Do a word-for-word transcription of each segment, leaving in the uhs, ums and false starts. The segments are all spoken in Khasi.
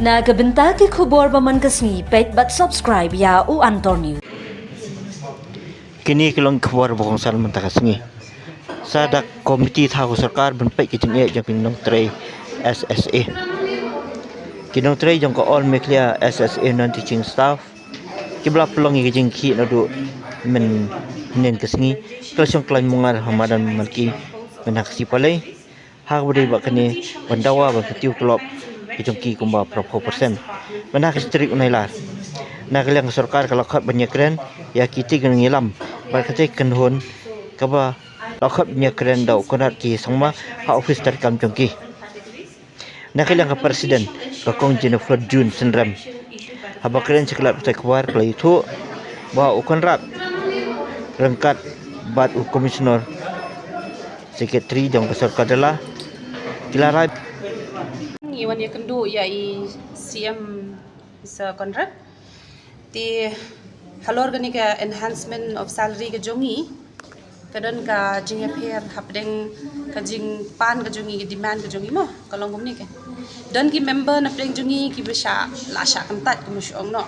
Na ka bynta ki khubor ba man ka sngi, peit bad subscribe ïa U Antor News. Kine ki long khubor ba kongsan mynta ka sngi. Sa da komiti thaw ka sorkar ban peit ki jingeh jong ki nongtrei S S A. Ki nongtrei jong ka All Meghalaya S S A non teaching staff kiba la pynlong ïa ka jingkhih naduh mynhynnin ka sngi, ka la shong khlaiñ myngar ha madan Malki, mynta ka sngi Palei. Ha kaba dei bad kane ban dawa ban kyntiew klop ki jong ki kumba phraphew percent. Mynta ka shi tarik u Nailar, na ka liang ka sorkar ka la khot ban ïakren ïa kitei ki nongïalam bad katei ka kynhun kaba la khot ban ïakren da u Conrad K Sangma ha ophis treikam jong ki. Na ka liang ka president, ka Kong Jennifer June Synrem, haba kren sha ki lad pathai khubor ka la ïathuh ba u Conrad ryngkat bad u commissioner secretary jong ka sorkar jylla ki la rai. Ngi wan ïakynduh ïa i C M Sir Conrad. Te halor kane ka enhancement of salary ka jong ngi, ka don ka jingïapher hapdeng ka jingpan ka jong ngi, ka demand ka jong ngi mo, ka long kumne, ka don ki member na pdeng jong ngi kiba shah, la shah kyntait, ka mut shong noh.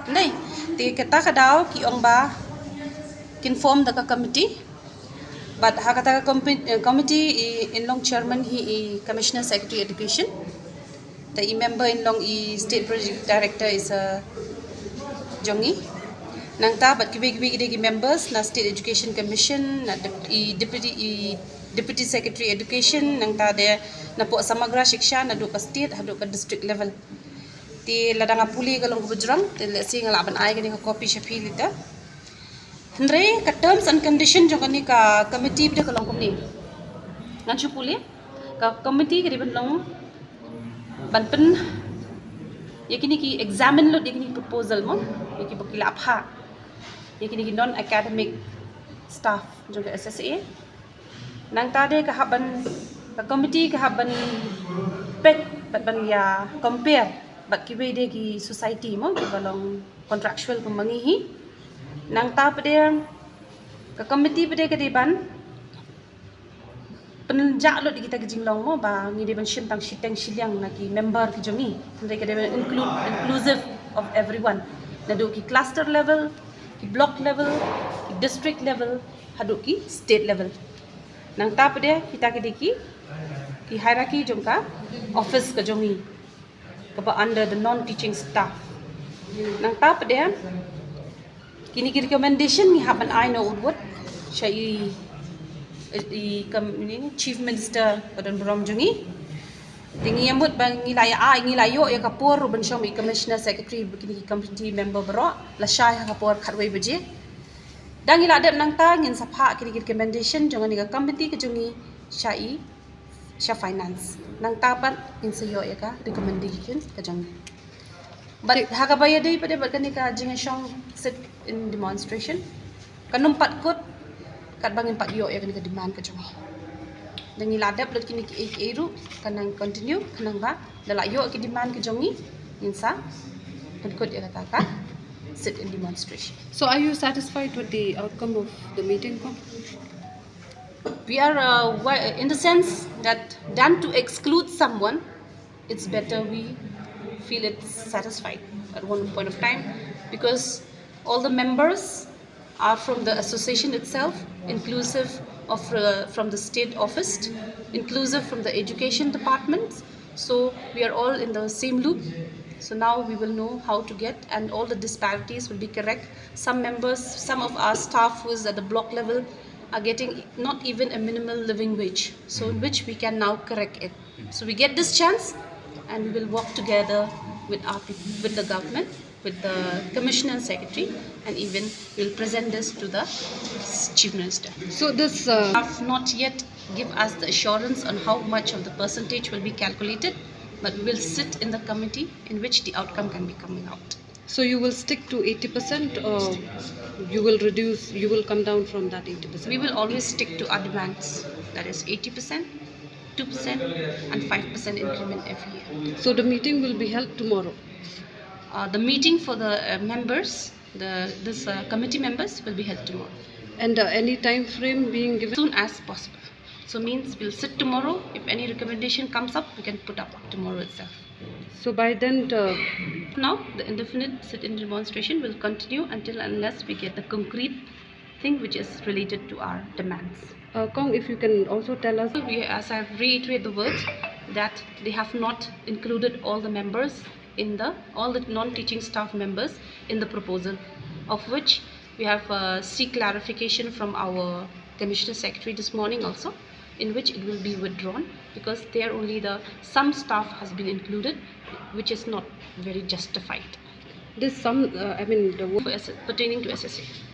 Nai, te kata ka daw ki ong ba kin form da ka committee. Bad ha kata ka compi-, eh, committee i, in long chairman hi i Commissioner Secretary Education. Te i member in long i State Project Director is a jong ngi. Nangta bad kiwei kiwei ki dei ki members na State Education Commission, na dep-, i deputy, i Deputy Secretary Education, nangta de napoh Samagra Shiksha, naduh ka state haduh ka district level. Te lada nga pule ka long kaba jrong, te lehse nga lah ban ai kane ka copy sha phi later. Hynrei ka terms and condition jong kane ka committee pat ka long kumne. Ngan shu pule, ka committee ka dei ban long, ban pyn, ïa kine ki examine lut ïa kine ki proposal mo, ïa kiba ki la phah, ïa kine ki non academic staff jong ka S S A. Nangta de ka hap ban, ka committee ka hap ban peit bad ban ïa compare bad kiwei de ki society mo, kiba long contractual kum ma ngi hi. Nangta pat de ka committee pat de ka dei ban pynjah lut ïa kita ki jinglong mo, ba ngi dei ban shim tang shiteng shiliang na ki member ki jong ngi. Hynrei ka dei ban include, inclusive of everyone. Naduh ki cluster level, ki block level, ki district level, haduh ki state level. Nangta pat de kita ki dei ki, ki hierarchy jong ka office ka jong ngi, kaba under the non-teaching staff. Nangta pat de kine ki recommendation ngi hap ban ai noh u wut sha i, i kam, ini, Chief Minister ba don burom jong ngi. Te ngi ïa mut ba ngi la ïa, ah, ngi la ïoh ïa ka por ruh ban shong i Commissioner Secretary bad kine ki committee member baroh, lashai ha ka por khatwei baje. Da ngi la dep nangta ngin sa phah kine ki recommendation jong kane ka committee ka jong ngi sha i, sha finance. Nangta pat ngin sa ïoh ïa ka recommendation ka jong ngi. Bad ha kaba ïadei pat de bad kane ka jingïashong sit in demonstration, kan ym pat kut katba ngim pat ïoh ïa kane ka demand ka jong ngi. Da ngi la dep lut kine kiei kiei ruh, kan nang continue, kan nang ba da la ïoh ki demand ka jong ngi, ngin sa pynkut ïa kata ka sit in demonstration. So are you satisfied with the outcome of the meeting, Kong? We are, uh, wi-, in the sense that than to exclude someone, it's better we feel it's satisfied at one point of time, because all the members are from the association itself, inclusive of, uh, from the state office, inclusive from the education department. So we are all in the same loop. So now we will know how to get, and all the disparities will be correct. Some members, some of our staff who is at the block level are getting not even a minimal living wage. So in which we can now correct it. So we get this chance, and we will work together with our peop-, with the government, with the commissioner and secretary, and even we'll present this to the chief minister. So this, uh, have not yet give us the assurance on how much of the percentage will be calculated, but we will sit in the committee in which the outcome can be coming out. So you will stick to eighty percent, or you will reduce, you will come down from that eighty percent? We will always stick to our demands, that is eighty percent, two percent and five percent increment every year. So the meeting will be held tomorrow? Uh, the meeting for the, uh, members, the, this, uh, committee members will be held tomorrow. And, uh, any time frame being given? Soon as possible. So means we'll sit tomorrow. If any recommendation comes up, we can put up tomorrow itself. So by then, uh, Now, the indefinite sit-in demonstration will continue until unless we get the concrete thing which is related to our demands. Uh, Kong, if you can also tell us. We, as I reiterate the words, that they have not included all the members in the, all the non-teaching staff members in the proposal, of which we have uh, seek clarification from our commissioner secretary this morning also, in which it will be withdrawn because there only the some staff has been included, which is not very justified. This some, uh, I mean, the For S- pertaining to S S A.